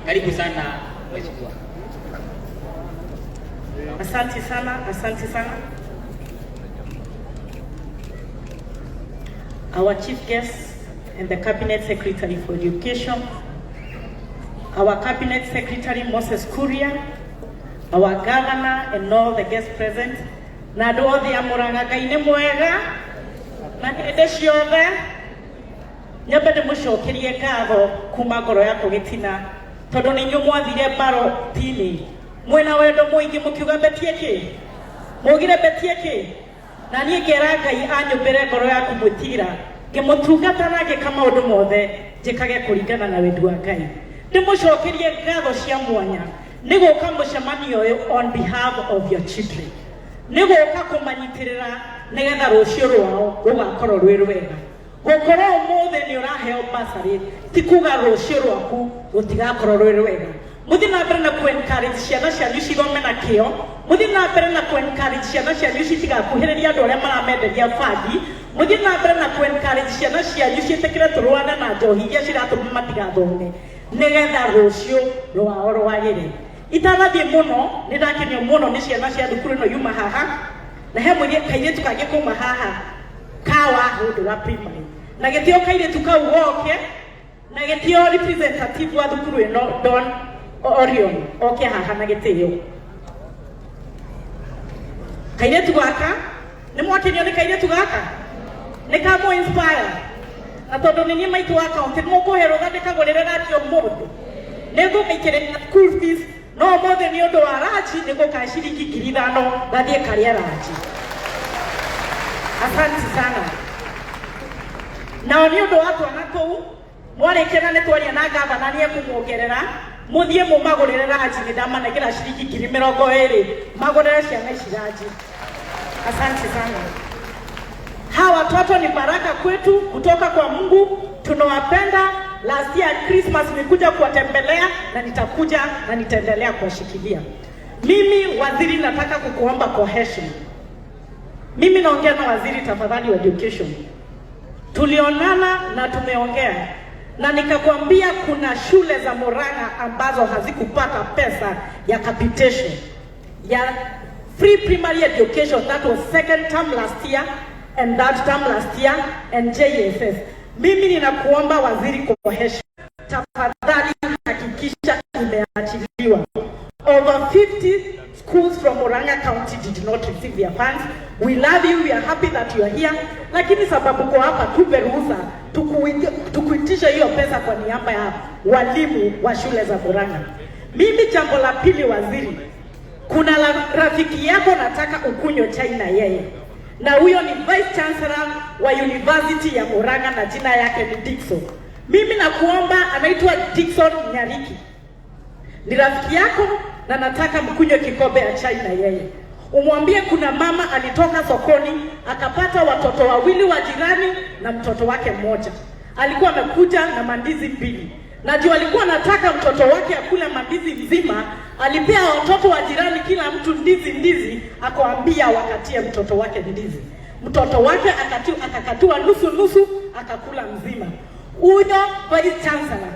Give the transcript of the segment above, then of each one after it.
Karibu sana, mheshimiwa. Asante sana, asante sana. Our chief guest and the Cabinet Secretary for Education, our Cabinet Secretary Moses Kuria, our Governor and all the guests present, na andũ othe a Murang'a, Ngai nĩ mwega na hĩndĩ ciothe. Nyambe ndĩmũcokerie ngatho kuma ngoro yakwa gĩtina, tondũ nĩ inyuĩ mwathire mbaroti-inĩ mwĩna wendo mũingĩ, mũkiuga mbetie kĩ, mugire mbetie kĩ, na niĩ ngera Ngai anyũmbĩre ngoro yaku mwĩtigĩra, ngĩmũtungata na ngĩka maũndũ mothe njĩkage kũringana na wendi wa Ngai. Ndĩmũcokerie ngatho cia mwanya nĩ gũka mũcemanio ũyũ on behalf of your children, nĩ gũka kũmanyitĩrĩra nĩgetha rũciũ rwao rũgakorwo rwĩ rwega. Gũkorwo ũmũthĩ nĩ ũraheo bursary ti kuga rũciũ rwaku rũtigakorwo rwĩ rwega. Mũthiĩ na mbere na ku encourage ciana cianyu cithome na kĩo, mũthiĩ na mbere na ku encourage ciana cianyu citigakuhĩrĩria andũ arĩa maramenderia bangi, mũthiĩ na mbere na ku encourage ciana cianyu ciĩtĩkĩre tũrũane na njohi iria ciratũma matigathome, nĩgetha rũciũ rwao rwagĩre. Itanathiĩ mũno, nĩ ndakenio mũno nĩ ciana cia thukuru ĩno yuma haha, na he mũirĩ kairĩtu kangĩ kuma haha kawa Hũndũra Primary, na gĩtĩo kairĩtu kau goke, na gĩtĩo representative wa thukuru ĩno Don Orion oke haha na gĩtĩo. Kairĩtu gaka nĩ mwakenio nĩ kairĩtu gaka, nĩ kamũ inspire, na tondũ nĩ niĩ maitũ wa county, nĩ mũkũhe rũtha ndĩkagũrĩre ranji ũmũthĩ, nĩ ngũgaikĩrĩra school fees, no ũmũthĩ nĩ ũndũ wa ranji nĩ ngũkahe ciringi 5,000 gathiĩ karĩe ranji. Asante sana. Nao nĩ ũndũ wa twana tũu mwarĩkia, na nĩ twaria na gavana, nĩ ekũmuongerera, mũthiĩ mũmagũrĩre ranji. Nĩ ndamanengera ciringi 20,000 magũrĩre ciana ici ranji. Asante sana. Hawa watoto ni baraka kwetu kutoka kwa Mungu, tunawapenda. Last year Christmas nilikuja kuwatembelea na nitakuja na nitaendelea kuwashikilia. Mimi waziri, nataka kukuomba kwa heshima. Mimi naongea na waziri, tafadhali, wa education. Tulionana na tumeongea na nikakwambia kuna shule za Murang'a ambazo hazikupata pesa ya capitation ya free primary education. That was second term last year and that term last year and JSS. Mimi ninakuomba waziri, kwa heshima, tafadhali hakikisha imeachiliwa. Over 50 schools from Murang'a County did not receive their funds. We love you, we are happy that you are here. Lakini sababu kwa hapa, tupe ruhusa tukuitishe hiyo pesa kwa niaba ya walimu wa shule za Murang'a. Mimi jambo la pili, waziri, kuna rafiki yako nataka ukunywe chai na yeye, na huyo ni Vice Chancellor wa University ya Murang'a na jina yake ni Dickson. Mimi nakuomba, anaitwa Dickson Nyariki, ni rafiki yako na nataka mkunywe kikombe ya chai na yeye. Umwambie kuna mama alitoka sokoni akapata watoto wawili wa jirani na mtoto wake mmoja. Alikuwa amekuja na mandizi mbili, na juu alikuwa anataka mtoto wake akule mandizi mzima, alipea watoto wa jirani kila mtu ndizi ndizi, akawaambia wakatie mtoto wake ndizi. Mtoto wake akakatua nusu nusu, akakula mzima. Huyo Vice Chancellor.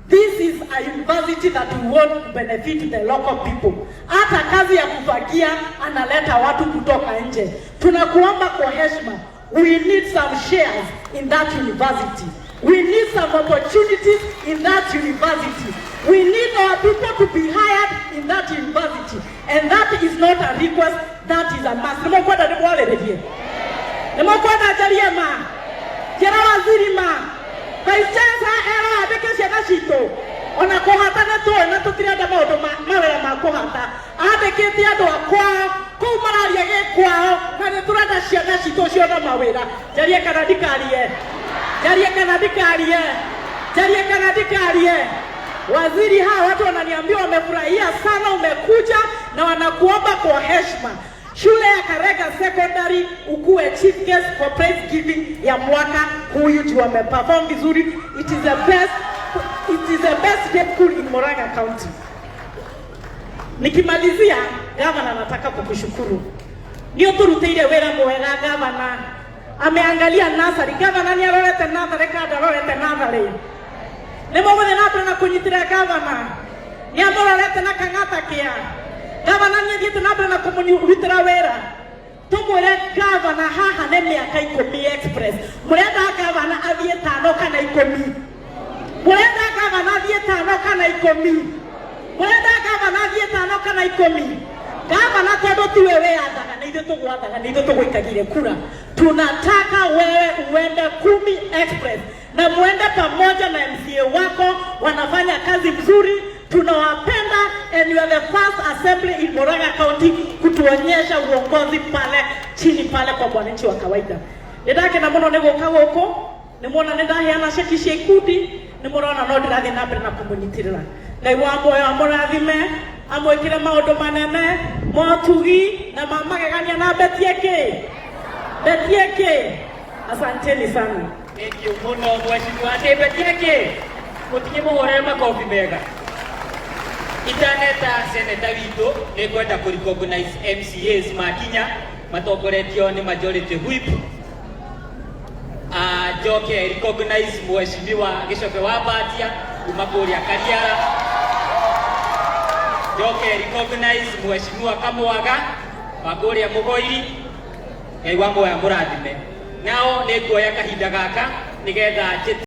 This is a university that we want to benefit the local people. Hata kazi ya kufagia analeta watu kutoka nje. Tunakuomba kwa heshima, we need some shares in that university. We need some opportunities in that university. We need our people to be hired in that university. And that is not a request, that is a must. Nĩmũkwenda ndĩmwarĩrĩrie? Nĩmũkwenda njarie ma? Njĩra waziri ma? Vice Chancellor era andĩke ciana citũ, ona kũhata nĩ tũĩ na tũtirenda maũndũ mawĩra ma kũhata, andĩkĩte andũ a kwao kũu mararia gĩkwao, na nĩ tũrenda ciana citũ cione mawĩra. Njarie kana ndikarie? Njarie kana ndikarie? Njarie kana ndikarie? Waziri, hawa watu wananiambia wamefurahia sana umekuja, na wanakuomba kwa heshima, shule ya Karega Secondary ukuwe chief guest for prize giving ya mwaka huyu juu wameperform vizuri. It is the best day school in Murang'a County. Nikimalizia, gavana, nataka kukushukuru. Nĩ ũtũrutĩire wĩra mwega, gavana. Ameangalia nursery. Gavana nĩ arorete nursery kana ndarorete nursery? Nĩ mũgũthiĩ na mbere na kũnyitĩrĩra gavana? Nĩ amũrorete na Kang'ata kĩa gavana nĩ athiĩte na mbere na kũmũrutĩra wĩra. Tũmwĩre gavana haha nĩ mĩaka 10 express. Mũrenda gavana athiĩ 5 kana 10? Mũrenda gavana athiĩ 5 kana 10? Mũrenda gavana athiĩ 5 kana 10? Gavana, tondũ tiwe wĩathaga, nĩ ithuĩ tũgwathaga, nĩ ithuĩ tũgũikagire kura. Tunataka wewe uende 10 express na muende pamoja na MCA wako, wanafanya kazi mzuri, tunawapenda, and you are the first assembly in Murang'a County kutuonyesha uongozi pale chini pale kwa mwananchi wa kawaida. Nĩndakena mũno nĩ gũka gũkũ, nĩ muona nĩ ndaheana ceki cia ikundi, nĩ mũrona no ndĩrathiĩ na mbere na kũmũnyitĩrĩra. Ngai wa muoyo amũrathime, amwĩkĩre maũndũ manene motugi na ma magegania na betie kĩ betie kĩ. Asanteni sana. Thank you muno, mheshimiwa. Atĩ betie kĩ mũtige mũhũrĩre makobi mega. Itaneta seneta witũ, nĩ ngwenda kũ recognize MCAs makinya matongoretio nĩ majority whip. Njoke recognize mheshimiwa Gĩcobe wa Mbatia kuma kũrĩa Kariara. Njoke recognize mheshimiwa Kamwaga wa kũrĩa Mũgoiri. Ngai wa muoyo amũrathime. Nao nĩ nguoya kahinda gaka nĩgetha njĩte